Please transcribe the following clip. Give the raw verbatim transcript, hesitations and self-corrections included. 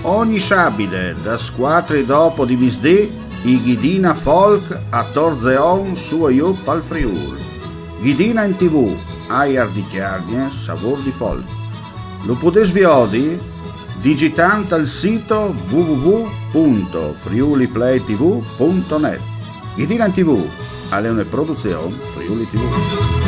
Ogni sabide da scuatri dopo di misdì i Ghidina Folk a torzeon su e ju pal Friul. Ghidina in T V, aiar di Chiargne, savur di folk. Lu pudis viodi digitant al sito w w w punto friuliplaytv punto net. Ghidina in T V al è une produzion Friuli T V.